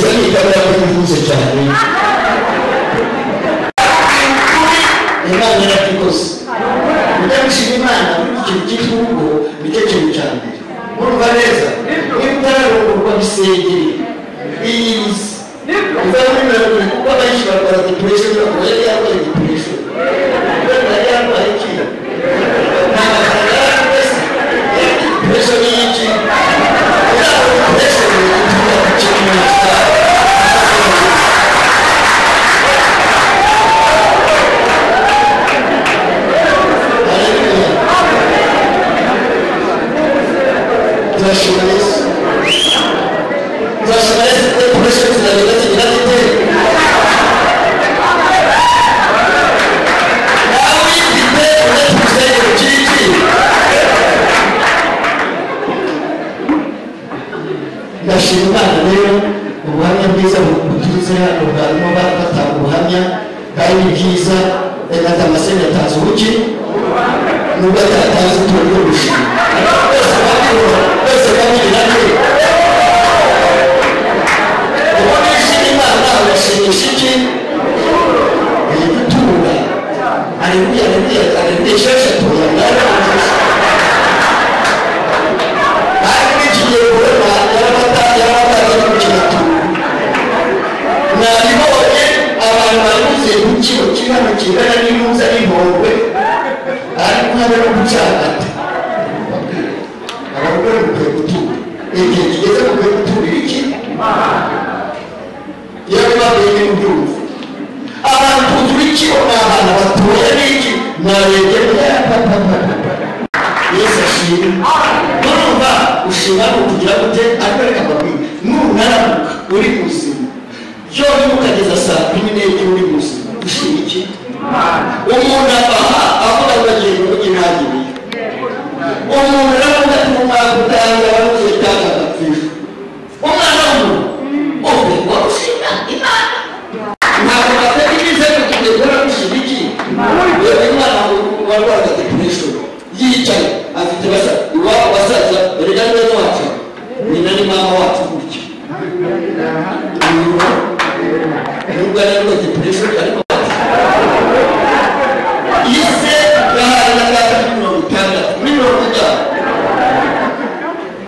Gereza ni ikamera ko yivuze cyane. Imana yaratikoze. Ujya gushima Imana ikintu cyitwa urugo nicyo kintu cya mbere. Urumva neza? Niba utararongorwa bisengere. Iyirize. Uva muri 70 kuko abenshi barwara depression, bakaba yari yarwaye depression. Kubera yari yarwaye iki? Nta mafaranga yari afite. Depression ni iki? Depression ni ituruka ku kintu cyitwa Turashima Yesu. Turashima Yesu depression ziragenda zigira zite? Nawe uyifite uretse urusengero cy'iki? Ndashima Imana rero ubuhamya bwiza buturutse hano bwarimo batanga ubuhamya bwari bwiza. Reka Damascene yatanze ubuki nubwo atatanze utuntu two gushima. Bose babigira nte? Ubu nishima Imana urashimisha iki? Iri gutura. Aleluya, aleluya, aleluya, esheshatu yararangije. Ariko iki gihe korona yarabatanze no gukina turu. Nabibonye abantu banyuze ku kiro kiri hano kingana n'intuza n'intorwe, ariko habe no gucagata. Abagore mukwiye gutura. Igihe kigeze mukwiye guturira iki? Yewe babwiye n'ubyumva. Abantu tuzura ikiro ni abana batoya n'iki? Narebye Yesu ashimwe. Urumva ushima ni ukugira gute? Ariko reka mbabwire, nunaramuka uri muzima yonyine ukageza saa 12 uri muzima, ushima iki? Umuntu abaha avuga ngo agiye mu mujyi ntagiriye. Umuntu aravuga ati mu mwaka utanga waruzuye cyangwa agapfisha. Umwana w'umuntu ubwo ushima Imana. Ntabwo batari bizeye ko tugiye guhora dushima iki? Yewe umwana warwaraga depression yicaye afite iwabo basaza erega ni bene wacu nyina ni mama wacu gutya. Nubwo yari arwaye depression ariko ise yahaye na data muri 60 muri 50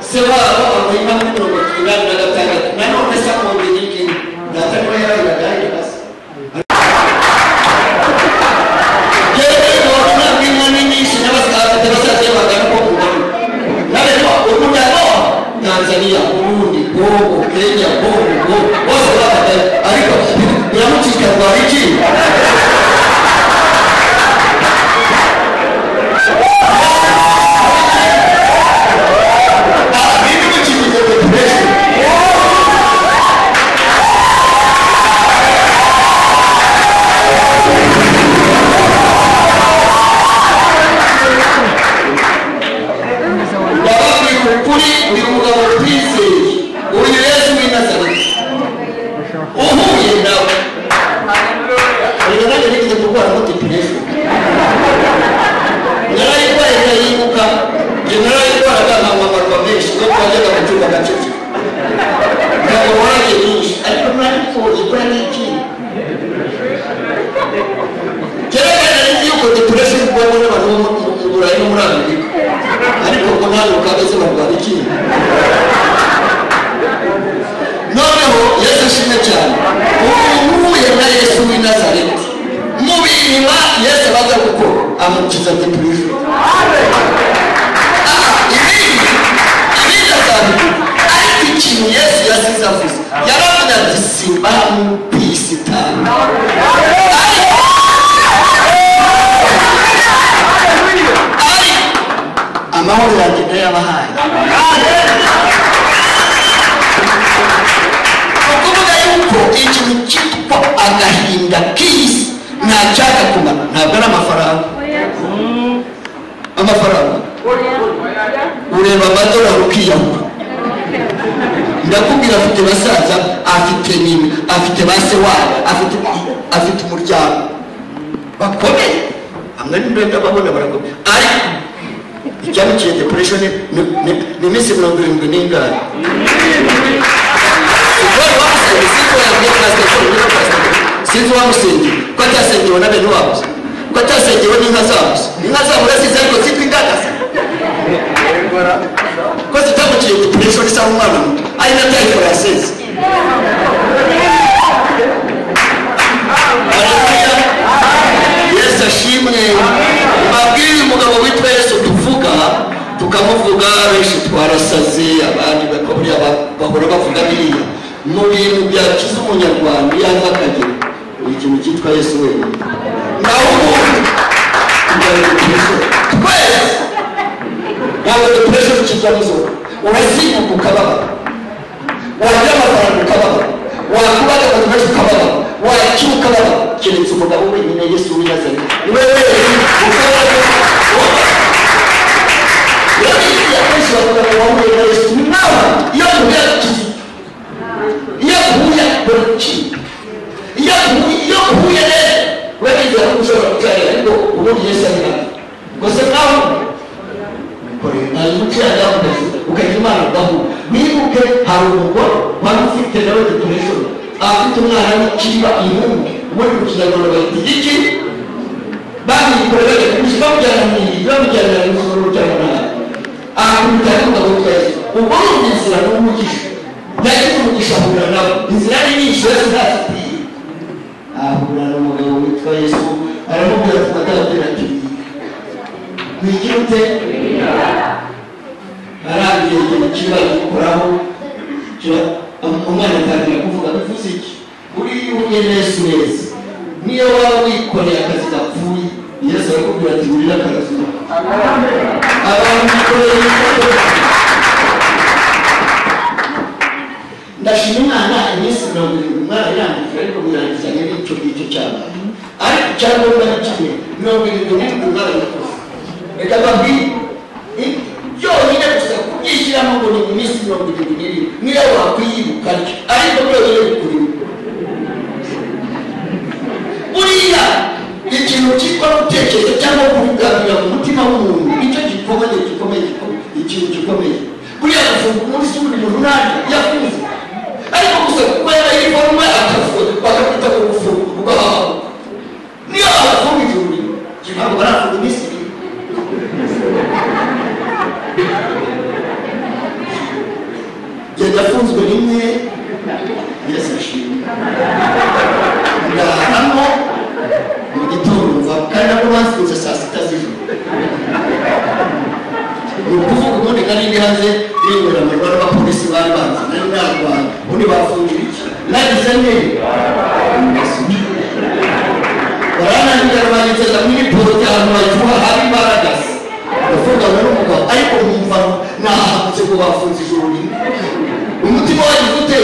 se wabo amuha inka muri 86 nanone se amwongera indi data niwe yarahiraga basi. Yewe ubona inka ni nyinshi n'abasaza basaza bangana uko mubona. Nawe umuryango Tanzania, Burundi, Congo, Kenya, Bongo, bose bafata ariko biramucika rwara iki? Ndababwira ukuri, uyu mugabo twizeye, uyu Yesu w'i Nazareti uhuye nawe. Reka nanjye nigeze kurwara mo depression. Narayirwaye ndayibuka, njye narayirwaraga nkamuhamarwa menshi kuko twajyaga mu cyumba gaceceka. Ntabwo warage nyinshi, ariko narabikoze kubera n'iki? Kera nari nzi yuko depression igwamo n'abantu bo mu Burayi no muri Amerika. Ariko ngo ntabwo kabeze barwara iki? Noneho Yesu ashimwe cyane. Umuntu uhuye na Yesu w'i Nazareti mu bintu Yesu abaza gukora amukiza depression. Ibindi azabikora, ariko ikintu Yesu yasize avuze yaravuze ati simbaha mu pisitani. Amahoro yanjye ndayabahaye. Ukuvuga yuko ikintu cyitwa agahinda k'isi nta cyakakumara, ntabwo ari amafaranga. Amafaranga ureba amadolari ukiyahura. Ndakubwira afite basaza, afite nyina, afite ba se wabo, afite umuryango bakomeye. Amwe ndababona barakomeye, ariko icyamukiye depression ni iminsi 70 n'ingahe. Ubwo bamusabye Sinzi uwamusengeye ko atasengewe na bene wabo, ko atasengewe n'inka zabo. Inka zabo urasize ariko zitwa ingagasi ko zitamuciye depression isa umwana muto ari na typhoid yaseze. Yesu ashimwe. Mbabwire umugabo witwa Yesu tuvuga tukamuvuga benshi twarasaze, abandi bakaburiya bahora bavuga biriya. Mu bintu byakiza umunyarwanda iyo ava akagera ikintu cyitwa Yesu wenyine. Naho ubundi twese ntabwo depression kijya muzo, urazinguka ukababara, wagira amafaranga ukababara, wakubaga abantu benshi ukababara, wakira ukababara, keretse umugabo wenyine Yesu w'i Nazareti niwe wenyine ukababara. Urabizi akenshi bavuga ngo wahuye na Yesu, nawe iyo duhuye akiza, iyo duhuye akora, iyo uhuye rero urabizi ko ushobora kucyarira, ariko ubundi Yesu ari hafi. Ubwo se nawe ukagira Imana ugahura. Wibuke hari umugore wari ufite nawe depression, afite umwana w'ikiba inkumbi, ubundi mu kinyarwanda bayita igiki, bamwikore bajya kumushyira bamujyana mu iri, bamujyana mu isoro cyangwa n'ahandi, akubita n'umugabo witwa Yesu. Ubwo urumva inzira n'umugisha, yagize umugisha ahura nawe, inzira ni nyinshi Yesu ntazikwiye. Ahura n'umugabo witwa Yesu aramubwira ati madabwira ati wigira ute? Arangiye ikintu kiba gikoraho, umwana atangira kuvuga. Bivuze iki? Uriya uhuye n'Yesu neza, niyo waba wikoreye akazi gapfuye, Yesu arakubwira ati wurire akazi. Abantu bikoreye ibikorwa. Ndashima Imana iminsi 70 umwana irangije, ariko birangizanye n'icyo ngicyo cyabaye. Ariko icyangombwa ni kimwe, 77 umwana yakoze. Reka mbabwire byonyine gusa kubyishyiramo ngo ni iminsi 77 niyo wakwiyibuka, ariko byonyine bikurimo. Buriya ikintu cyitwa gutekereza cyangwa kuganira mu mutima w'umuntu nicyo gikomeye gikomeye gikomeye, ikintu gikomeye. Buriya gufunga umunsi w'undi muntu ntabwo yafunze, ariko gusa kuko yaba iniforume akafunga bakakwita ngo gufunga ugahahamuka. Niyo bafunga ijuru rimwe, ntabwo barafunga iminsi ibiri. Genda afunzwe rimwe, Yesu ashimwe. Ndaramo mu gitondo mva kandi nabwo bafunze saa 6 z'ijoro. Ni ukuvuga ubundi nari ndi hanze ninywera amarwa n'abapolisi bari banze, nari narwaye, ubundi bafungira iki? Nagize nte? Baranangira banyigeza muri porote ahantu bayifuha hari imbaraga. Ndafunganywe n'umugabo ariko nkumva nahahamutse ngo bafunze ijoro rimwe. Umutima wagize ute?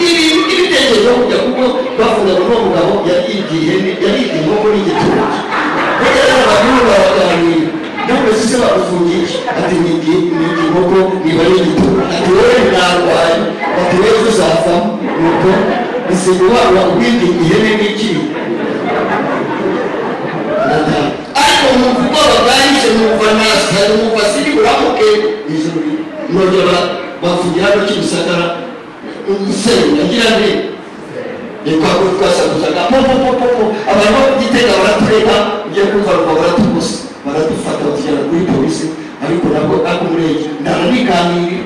Ibintu by'ibitekerezo byo kujya kuko bafunganywe n'uwo mugabo yaribye ihene, yaribye inkoko n'igitoki. Burya rero abantu baraganira. None se bagufungiye? Ati nibye inkoko niba ari igitoki. Ati wowe narwaye, ati wowe uzavamo. Nuko bisiga waba wibye ihene n'iki? Ariko numva ubwoba bwanyishe, numva nasa, numva siri buramuke ijoro nongera bafungira hano Kimisagara nsenga ngira nti ni kwa twasakuzaga po po po po, abantu bo ku Gitega baratureka, ugiye kumva rumva baratugusa baradufata batujyana kuri polisi, ariko nabwo ariko umurenge ndaraniganira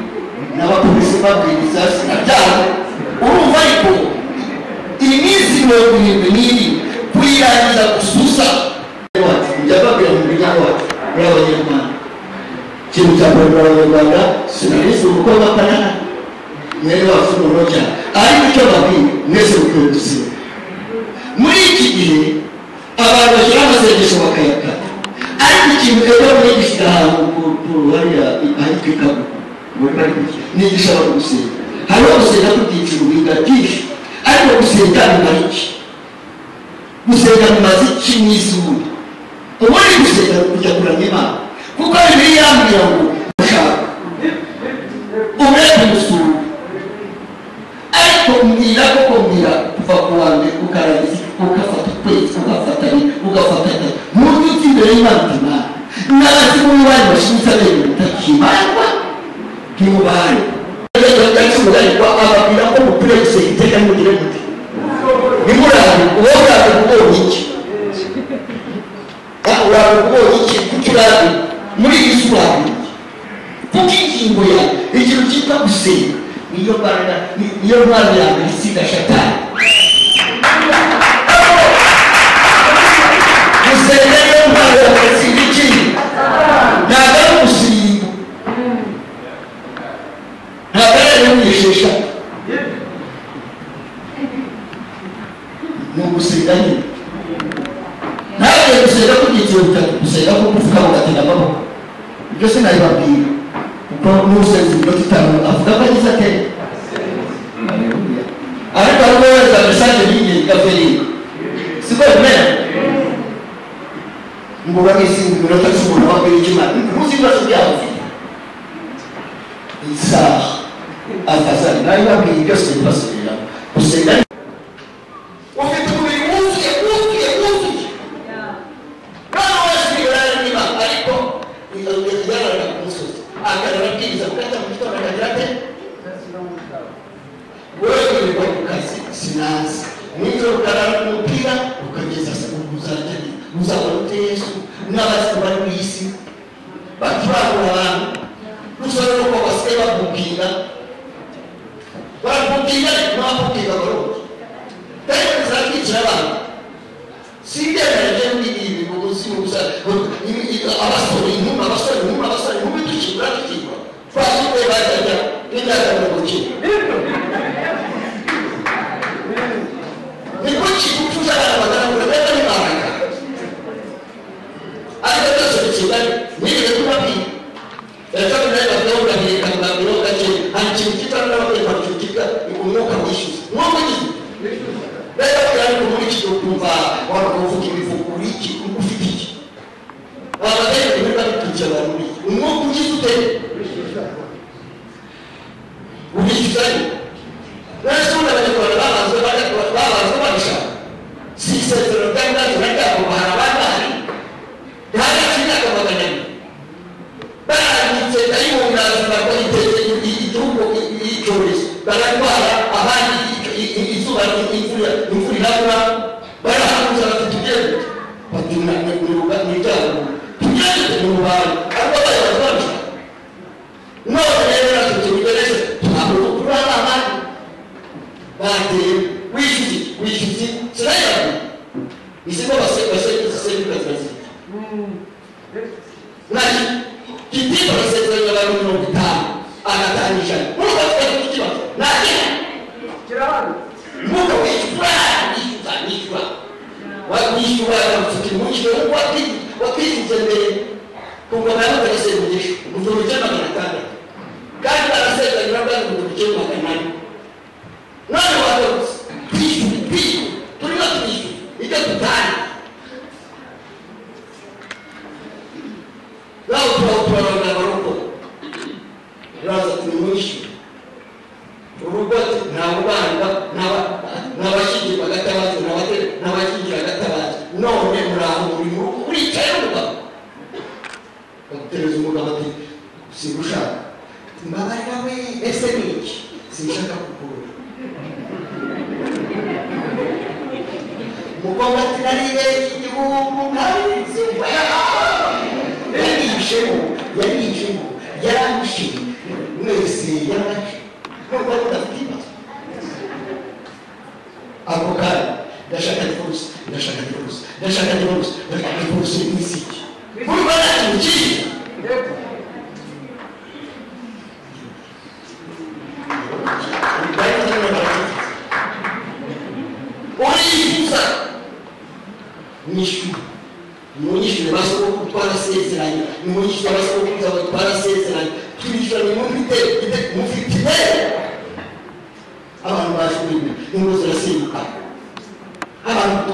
n'abapolisi babwiriza sinabyara. Urumva ariko iminsi 72 kuyirangiza gususa njya babwira mu muryango wacu muri abanyarwanda ikintu cya mbere muri abanyarwanda sinarizi umukobwa kanana mwene wacu noneho cyane, ariko icyo babwira mwese mukwiye gusiba. Muri iki gihe abantu bashyira amasengesho bakayakata, ariko ikintu ejo mwigisha ahantu ku hariya ahitwa Ikabuga muri pariki nigisha abantu gusenga. Hariho gusenga ku byiciro biga byinshi, ariko gusenga bimara iki? Gusenga bimaze iki mu isi ubundi? Ubundi gusenga ni ukujya kuramya Imana, kuko Bibiliya yambwira ngo ushaka umureke gusura, ariko mbwira koko mbwira kuva ku wa mbere ukarangiza ugafata ukwezi ugafatanya ugafatanya mu by'ukuri imbere y'Imana uti Imana n'abazimu b'iwanyu bashinze amenyo mutakimandwa ntimubare. Ababwira ko mukwiye gusenga iteka nimugire mute nimurare. Uraramuka ubonye iki? Kuki urarira muri iyi si? Urarira kuko ingingo yawe, ikintu cyitwa gusenga, niyo mbaraga, niyo ntwaro ya mbere itsinda Shatani. Gusenga niyo ntwaro ya mbere itsinda iki? Ntabwo ari ugusirimba, ntabwo ari ukwishesha, ni ugusenga nyine. Ntabwo gusenga ku byiciro bitatu: gusenga ko gupfukama ugatega amaboko, ibyo sinabibabwira, kuko n'usenze iminota 5 avuga ko agize ate. Ariko hari wohereza message y'ingenzi gaferinga, siko bimera, ngo urabizi, iminota 10 wabwira Imana, ntuzi ibibazo byabo ufite, isaha afazari nabibabwiye byose bibasubiramo. Gusenga, ufite umubiri wuzuye, wuzuye, wuzuye, none wese yararima, ariko yararaga ku musozi akarabwiriza bugacya mu gitondo, akagira ate? Wowe wirirwa ku kazi, sinazi, nijoro ukarara ku mupira ukageza, uzajya uzabona ute Yesu n'abasigaye bari mu isi bacurangura abantu? Rushobora nuko basigaye babubwira, barabubwira, n'ababubwira barundi dayimoni ziratwikira abantu. Simbyemera byo muri ibi ubuzima gusa, abasore, inkumi, abasore, inkumi, abasore, inkumi, dukingura, dukingura, twasukuye, bajyaga n'imyaka 90. Ni kuki gupfusha abana bagaragura mbega n'imbaraka? Ariko byose bikingana nigeze kubabwira ejo nawe bavuga ndabireka mbabwiraho gake. Hari ikintu cyitwa, n'ababwira, hari ikintu cyitwa umwuka wishyuza, umwuka ugize rero. Ariko muri iki gihe ukumva waba uvuga imivugo, uri iki, ufite iki, waba rero biba bitwikira abantu muri iki umwuka ugize ute? Urishyuza. Rero ubundi Abanyarwanda babanzwe, babanzwe babishaka, si isezerano rya bwacu na ryabo. Hari abandi bahari ntihari imyaka 200 baranditse dayimoni barwa iteze igihugu icyorezo, bararwara, abandi izuba, imvura, imvura irabura, barahaguruka bati: "Tugende." Bati: "Ni ibyago, tugende mu rubanda." Ariko bayobozi babishaka. None rero natwe tubigereje, ntabwo kuri abandi bateye. Wishyuze, wishyuze, sinayabona isiko basenyuka zirazirya. Naki kitiba arasezeranya abantu 50, agatanga 100, urumva tutari ikibazo ntakira. Mwuka wishyura, wishyuza, wishyura, wishyura, ufite umwishyura nk'uko wakwishyuze mbere ku ngoma ya Mutara mu 1600, kandi barasezeranya bwa 1400. None wagarutse, twishyure, twishyure, turimo turishyura ibyo tutari nawe. Turabona abarugo uraza tumwishyure urugo ati ntawe ubandwa, ntabashyingirwa agatabazi, ntabashyingira agatabazi. None muraho, muri mu rugo, uricaye n'umugabo, bagutereza umugabo ati: "Sigushaka, mbabarira we." "Ese ni iki?" "Sinshaka kukubona." Umukobwa ati: "Naribeshye igihumbi, ntabizi, yarishemo, yarishemo, yarangishije mwese, yarangishije." Nubwo mudafite ibibazo ako kanya: "Ndashaka divorce, ndashaka divorce, ndashaka divorce, ndashaka divorce." N'isiki urumva nta kintu cyiza. Urifuza mwishyura, munyishyure basogokuru, twarasezeranye, nimunyishyure abasogokuruza bawe, twarasezeranye, turishyura, nimufite, mufite ideni. Abantu baje kurima, ingo zirasenyuka, abantu,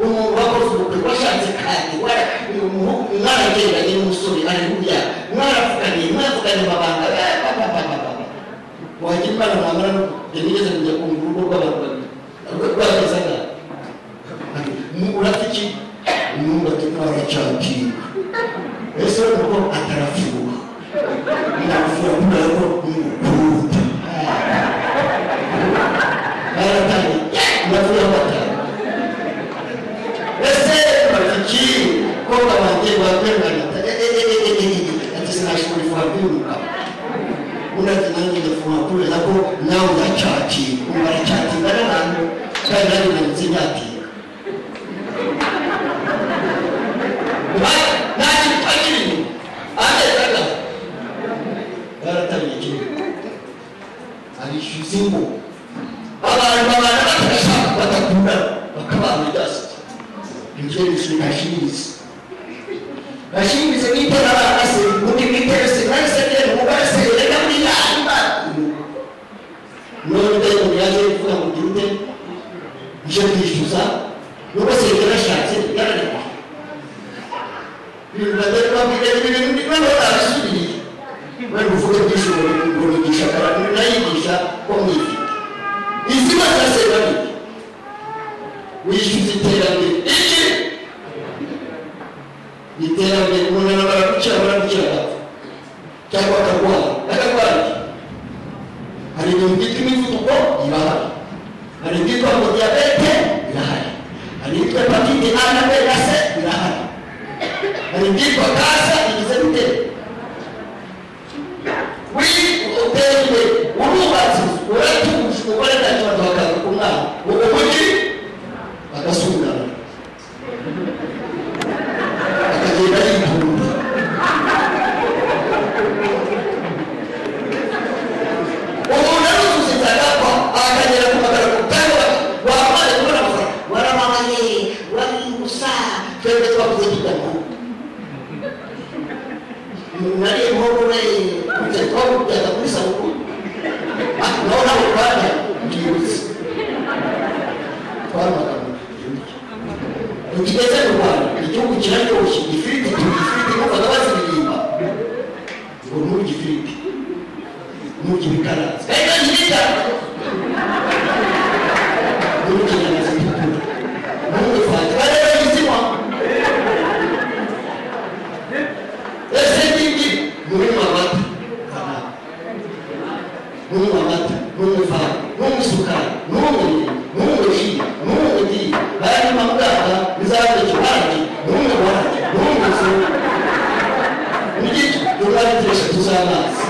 umuntu wakoze ubukwe, washatse kandi mwaragendanye n'umusore, aleluya, mwaravuganye, mwavuganye amabanga, wagira Imana mwamara no nigeze kujya kumva urugo rw'abantu babiri rwagezaga: "Urapfa iki?" Umuhungu ati: "Twaracatinga." "Ese nuko atarafuha?" "Ndafuha kubera ko ngukunda." Baratangiye, ndavuga batanu. "Ese bati iki, mukobwa wanjye?" Kandi nanjye nanditse nyatinga nta kintu akiri inyuma amezi angahe baratangiye ikintu arishyuza ingo abantu babana batarashaka batakundana bakabana byasize ibyo nashingize nashingize nitera abana se undi mwitere se nawe se umugore se reka buriya none ndayibona yaje kuvuga ngo ugire ute uje kwishyuza nubwo se yarashatse yarananiwe ibintu babwira ibintu noneho nabisubiriye bari buvuge byinshi ngo nigisha nayigisha ko mwifite izina rya serivisi wishyuza iterambere iki iterambere umuntu arabara gukira baragukira agapfa cyangwa akarwara akarwara hari ibintu byitwa imivuduko irahari hari ibyitwa ngo diyabete irahari hari ibyitwa hepatite A na B na C irahari hari ibyitwa kansa igize gute uteye imbere urubatse uratuje umugore nta kibazo bakaza ku mwana uwo mujyi agasungana akagenda yitonda umuntu aruzuza agapfa akagera ku magara cyangwa wamaze kubona amafaranga warababaye waribusa twebwe twakoze tugana nari inkokore kujya twakujyaga kuri sabukuru naho ntabwo twajya byihuse twaramaga mu tugeze mu Rwanda igihugu kiraryoshye ifiriti turya ifiriti numvaga baziririmba ngo nturye ifiriti nturye ibikaranze kandi ntibita nturye inyama zitukura nturye fanta kandi rero izinywa ese ngiki ntunywa amata ntunywa amata ntunywa fanta ntunywa isukari ntunywa ntunywa ji ntunywa ji hanyuma muganga bizabe ikibanji ntunywa waragi ntunywa ifu ngiki tunywa litiro 3 z'amazi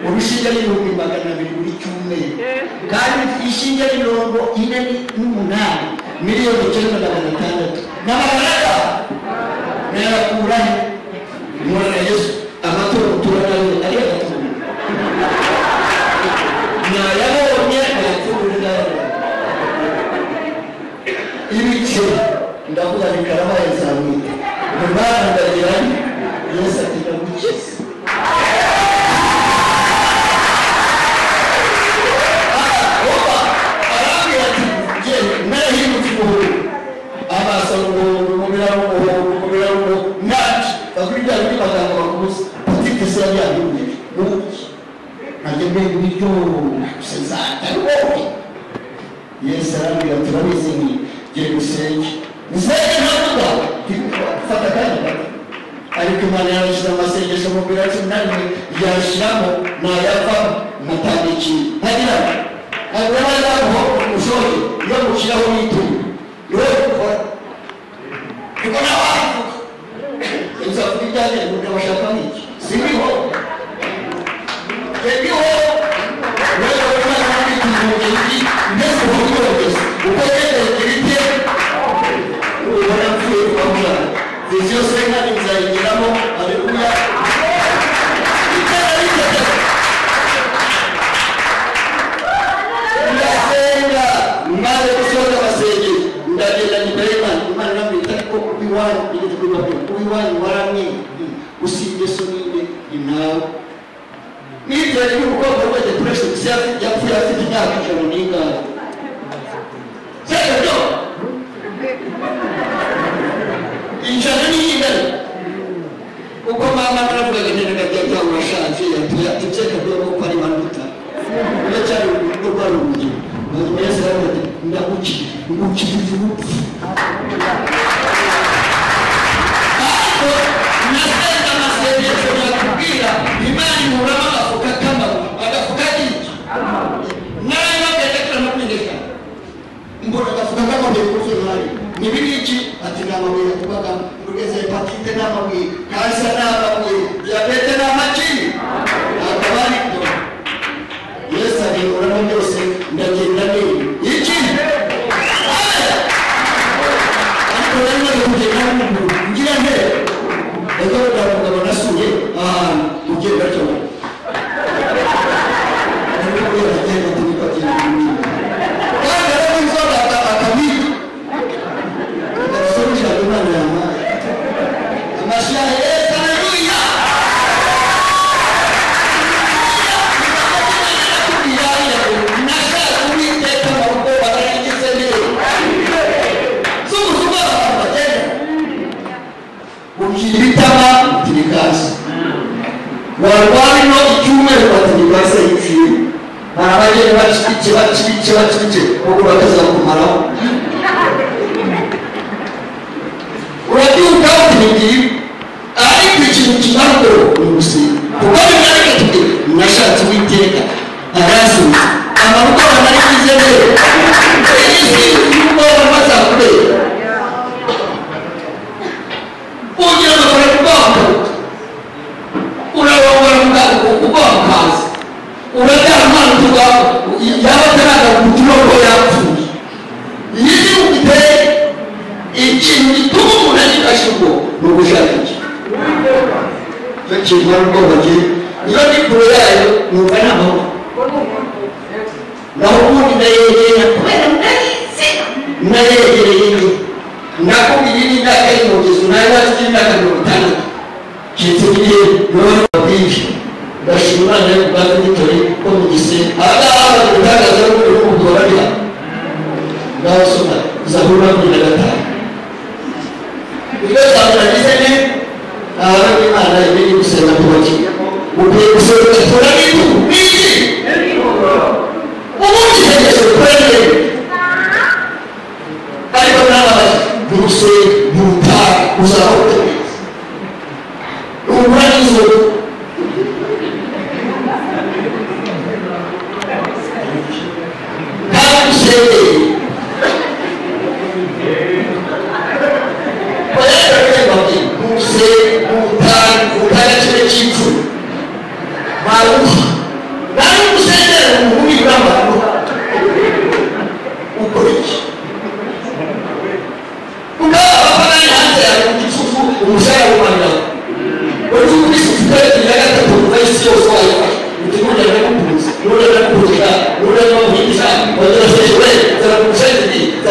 Urushinge ni 200,000 buri cyumweru. Kandi ishinge ni 48 miliyoni 9,600. N'amafaranga nayakura he? Mwana Yesu amaturo turanayo ari agaturo. Nayabonye ayapfurira. Ibice ndavuga ni karabaye nzamwita. Mwana ndagira Yesu ati ndagukiza. Yesu arambwira turabizi ni giye gusenga nzenge ntavuga fata akanya gato ariko Imana yarashyize amasengesho mu biro 14 yashyiramo nayavamo nkatanga ikintu nkagira ntabwo yabaho ushoje iyo mushyiraho n'ituro niwe ukora niko nawe wabivuga uzavuga ibyanjye ngo bashaka nk'iki siniho ndiho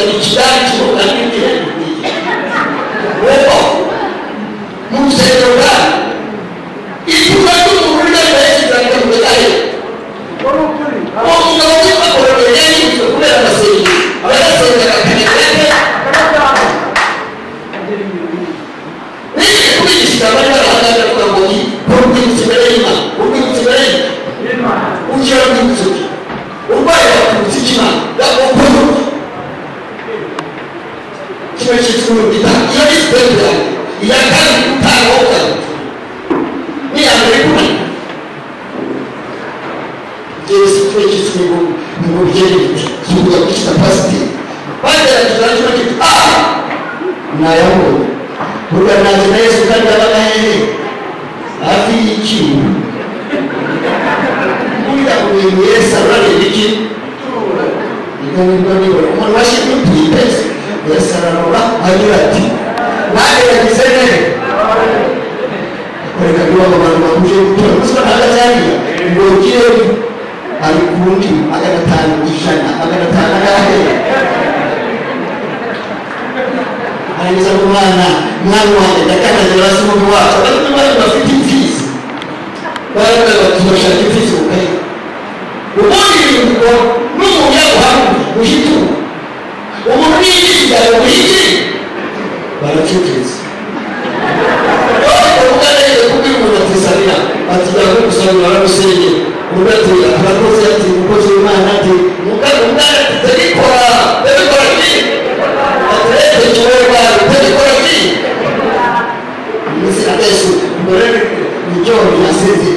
Nzanye ikidari kivuga n'ibindi wowe mu rusengero bwawe ituro ry'umuntu ryari ryaje uwo mugabo witwa Korone yari kubera amasengesho yarasengaga akanekereke nigeze kubigisha bari barahagaze bavuga ngo ni urwibutso imbere y'Imana urwibutso imbere y'Imana ugira urwibutso ki urwaye bakwibutsa iki Imana bakubwira kimwe cy'ituro gitanga iyo ni sitepu yawe iya kabiri gutanga wowe ukagutura n'iya mbere kunanira Yesu twese ngo byereke tuvuga kwita pasiteri bagerageje ariko bati nayabonye burya nanjye na Yesu kandi yabaga hehe hafi y'ikintu burya ibintu Yesu arareba iki nibwo nibona umuntu washyizwe tuyiteze Yesu ararora agira ati bagerageje neza reka niba abantu bahuje gutura gusa ntabwo azariya ngo ugireyo ari kundi 500 100 500 angahe arangiza ngo mwana wanjye ndakandagira hasi umubiri wacu ariko bari bafite imfizi baravuga bati bashaka imfizi mu kayi ubundi ibintu ngo n'umuntu yaguhaguye uhitura umuntu n'ijisho ryawe guhiki baracecetse ubwanayeze kubwira umuntu ati sabira ati jya gusabira baragusengera undi ati abakozi ati umukozi w'Imana ati mugabo umwana ati ndabikora ndabikora ki ati rero kiwowe bawe ndabikora ki iminsi na Yesu mbere nijoro yasinze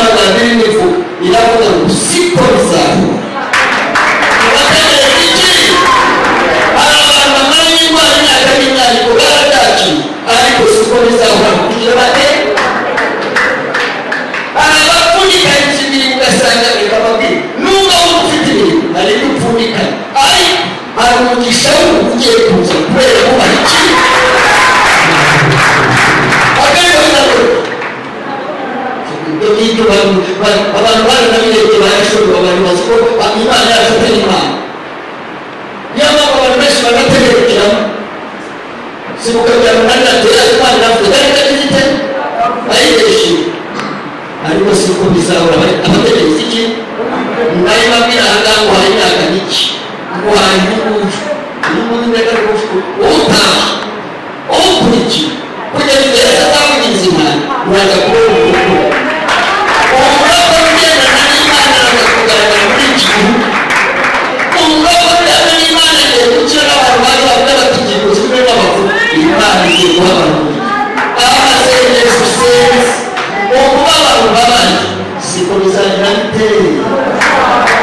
magambo irimo ivuga iravuga ngo siko bizahora. Abategereje iki? Hari abantu bamara n'indwara imyaka n'imyandiko barabyakiye, ariko siko bizahora kugira bate. Hari abapfundikanyije imirimo ugasanga reka babwire nubwo waba ufite imirimo hari ibyo upfundikanya, ariko hari umugisha w'ubu ugiye kuza kubera kubaha iki. Ibyo abantu baranabirebye barashoboye, abantu bazi ko Imana yacu atari Imana. Niyo mpamvu abantu benshi banategerekeramo si ukagira ngo nanjye atera Imana iravuze kandi itagize ayibeshye, ariko si uko bizahora. Abategereza iki? Nayo babwira aha ngaha ngo hari imyaka mike, ngo hari uyu nguyu ndeka utaha ukurikiye kugeza igihe azavugiriza Imana uraza kubona umuntu umurava ugendana n'Imana araza kugaragara muri iki gihugu. Umurava ugendana n'Imana agiye gukira n'abantu baza bavuga bati ngiye kuzimwe n'abakuru. Imana igiye guha abantu amasengesho usenze umubabaro ubabaye siko bizagira biteye.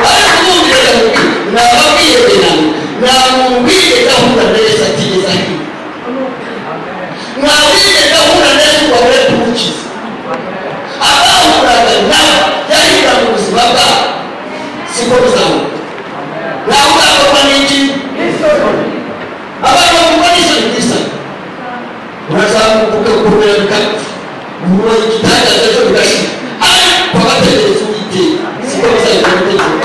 Ariko ubundi reka mubwire nababwiye mbere nta muntu wigeze ahura neza atigeze ahira, nta wigeze ahura neza ngo abure kumukiza. Abahuraga nabo yahinduraga ubuzima bwabo, siko bizahora. Ntawe uzakorwa n'iki? Abantu bakorwa n'isoni ku isoni, urazamuka ugakomera bikapfa, ubonye igitangaza cyo bigashira, ariko abategereza Uwiteka siko bizagira biteye.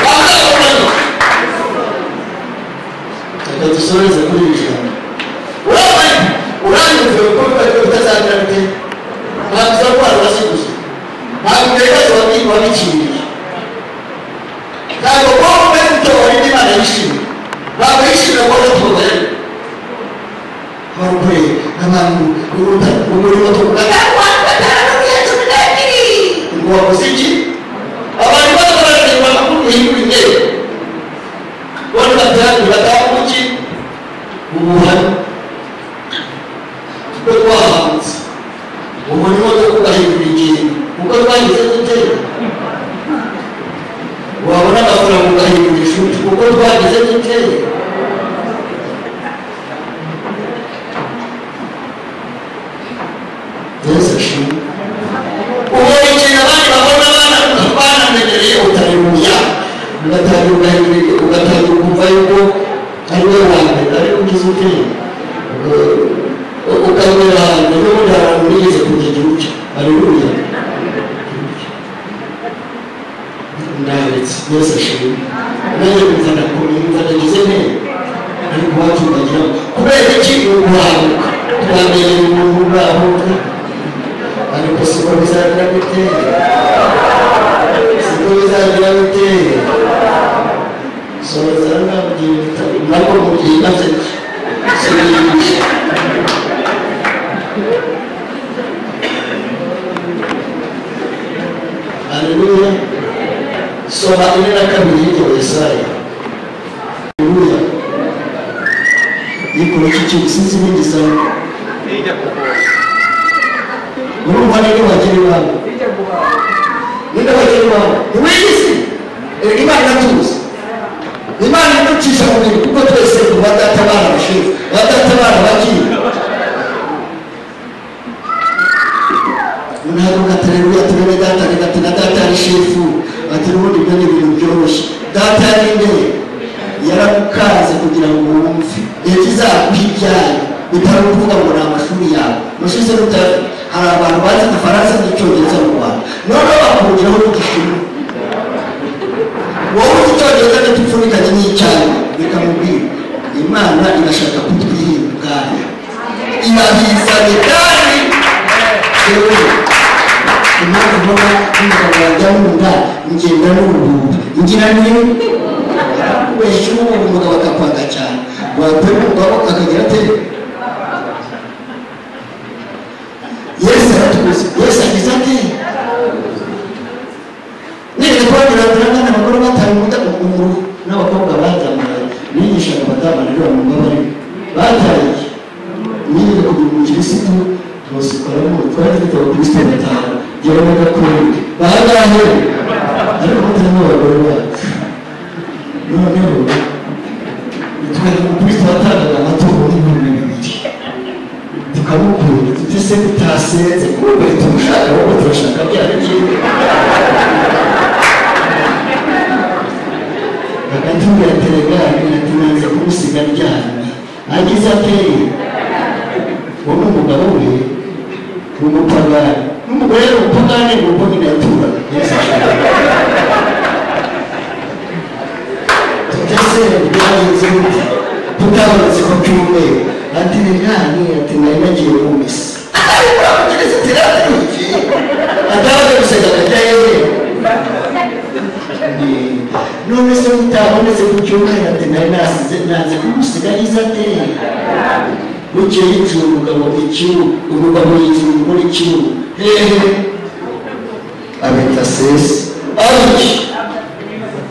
Ntawe uzakorwa n'iki? Reka dusoreze kuri iri jambo. Uranyumva ibikorwa byo bitazagira biteye. Ntabwo uzarwara urasiguza, ntabwo ibibazo wabikiriye, ntabwo kuba umeze utyo wari Imana yishimye, ntabwo yishimira ko tubabarira. Abarokore abantu umurimo tuvuga ngo wakoze iki? Abantu bazabarira amakuru guhindura imyenda, bone batanga iki? Ubuhamya kuko twahanze umurimo wo kugahindura ingingo kuko twagize dute. Wabona amafaranga ugahindura inshuti kuko twagize dute. Yesu ashimwe. Ubonye ikintu abandi babona banamenyereye utareruya, ugatangira ukumva yuko ari we wa mbere, ariko ugize ute ukamera ahantu n'ubundi hari ahantu nigeze kujya igihugu. Haleluya. Ndabetse Yesu ashimwe. Nanjye numva ndakomeye, numva ndagize neza, ariko iwacu ndagira kubera iki? Ni uguhanuka twamenyera umuntu urahuka, ariko siko bizagira biteye, siko bizagira biteye. Soza nabwira nabwo mubwiye nabyo sinibishe. Haleluya. Soma 42 y'igitabo Yesaya. Haleluya. Yikora iki kintu sinzi ibindi sana. Urumva ninde wagira iwawe? Ninde wagira iwawe? Ntiwiyizi. Erega Imana iratuzi. Imana iducisha mu bintu kuko twese tuba data bana bashize, ba data bana bagiye. Ntabwo gatereruya tubene data ati na data ari shefu, ati n'ubundi ibyo ni ibintu byoroshye. Data yari nde? Yaragukanze kugira ngo wumve ejo izaguha ibyayo, bitari ukuvuga ngo ni amashuri yawe. Amashuri se n'utayafite. Hari abantu bazi igifaransa n'icyongereza mu Rwanda, noneho bakongeraho n'igishinwa. Wowe uzi icyongereza n'igipfunikanye n'icyayi, reka mubwire Imana irashaka kutwihinda ubwayo, irabizanye kandi yewe. Impamvu mbona n'umugabo wajya wumva ngenda n'ubuhuha ngira ni kubeshya ubu umugabo akakwanga cyane, watera umugabo akagira ate? Yesu aratuzi, Yesu agize ate? Nigeze kubabwira ngo abagore bataye umuru n'abakobwa baryamanye, bigishaga abadamu rero bamwe bataye iki? Nigeze kugira umukirisitu tubasokoramo, twari dufite abakristo batanu, Jyewe gakundi bahangahe ariko mutarimo abagore bacu. Noneho tukajya umukristo watangaga amaturo 2000 tukamukunda tuti se utasenze kumbe tumushaka ahubwo turashaka bya bikindi. Akatubwira telegani ati nanze kumusiga aryamye agize ateye. Uwo ni umugabo we ni umupagani n'umugore yari umupagani ni uko nyine yaturaga. Tutese byagenze gute tutabonetse ku cyumweru? Ati nani ati nari nagiye mu misa. Atabaga gusenga akajya hehe? None se utabonetse ku cyumweru? Ati nari nasize nanze kumusiga agize ateye. Bukeye yinjira umugabo ikibuga, umugabo yinjira umugore ikibuga hehe abita sesi ariki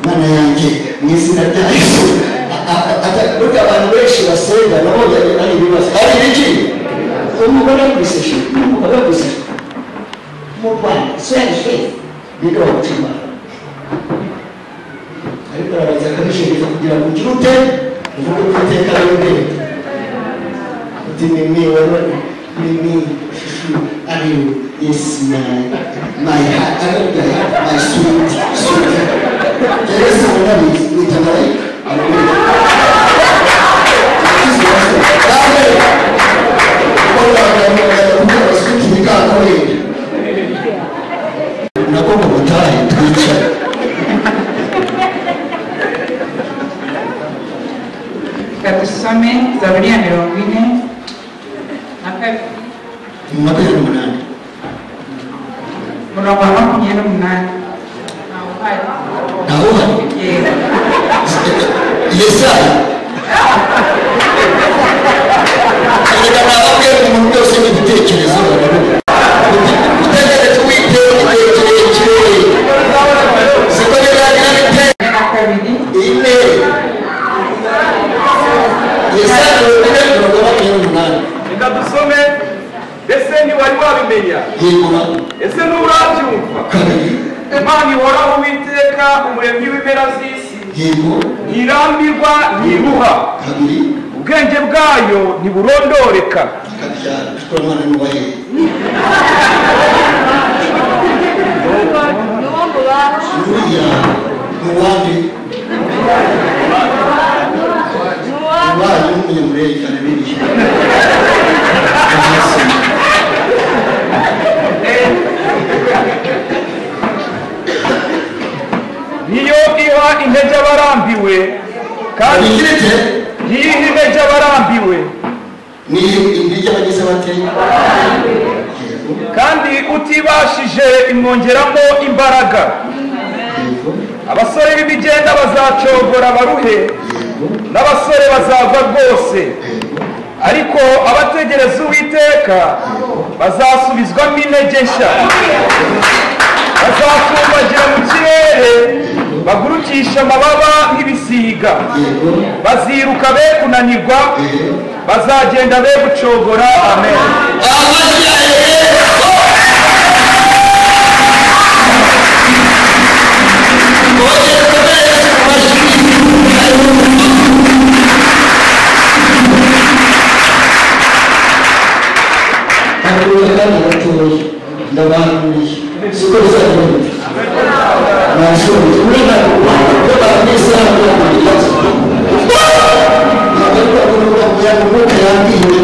mana yanjye mu izina rya Yesu. Burya abantu benshi basenga nabo ari ibibazo ari ibiki. Umugore akwiseshe n'umugabo akwiseshe mu Rwanda seshe ninde wagucima? Ariko arabanza akabishingiriza kugira ngo ugire ute uvuge ko iteka ari mimi wewe mimi shushu ari yes my heart my sweet sweet. Yesu murabizi wita marayika nagomba gutaha twicara. Reka dusome Zaburi ya 42 28 umurongo wa 28. Ntawe uhari. Yesaya erega nababwira umuntu byose n'ibitekerezo utegereze Uwiteka igihe kirekire siko biragira bite ine. Yesaya 44:28. Reka dusome. Ese ntiwari wabimenya? Ese nturabyumva? Imana ihoraho Uwiteka umuremyi w'impera z'isi ntirambirwa ntiruha, ubwenge bwayo ntiburondoreka. Niyo iha intege abarambiwe kandi niyo iha intege abarambiwe kandi utibashije imwongeramo imbaraga. Abasore b'imigenda bazacogora baruhe n'abasore bazagwa rwose, ariko abategereza Uwiteka bazasubizwamo intege nshya, bazatumbagira mu kirere bagurukisha amababa nk'ibisiga, baziruka be kunanirwa, bazagenda be gucogora. Amen. Ndabahanuriye siko bizagenda nashoboye umwuka yambwiye.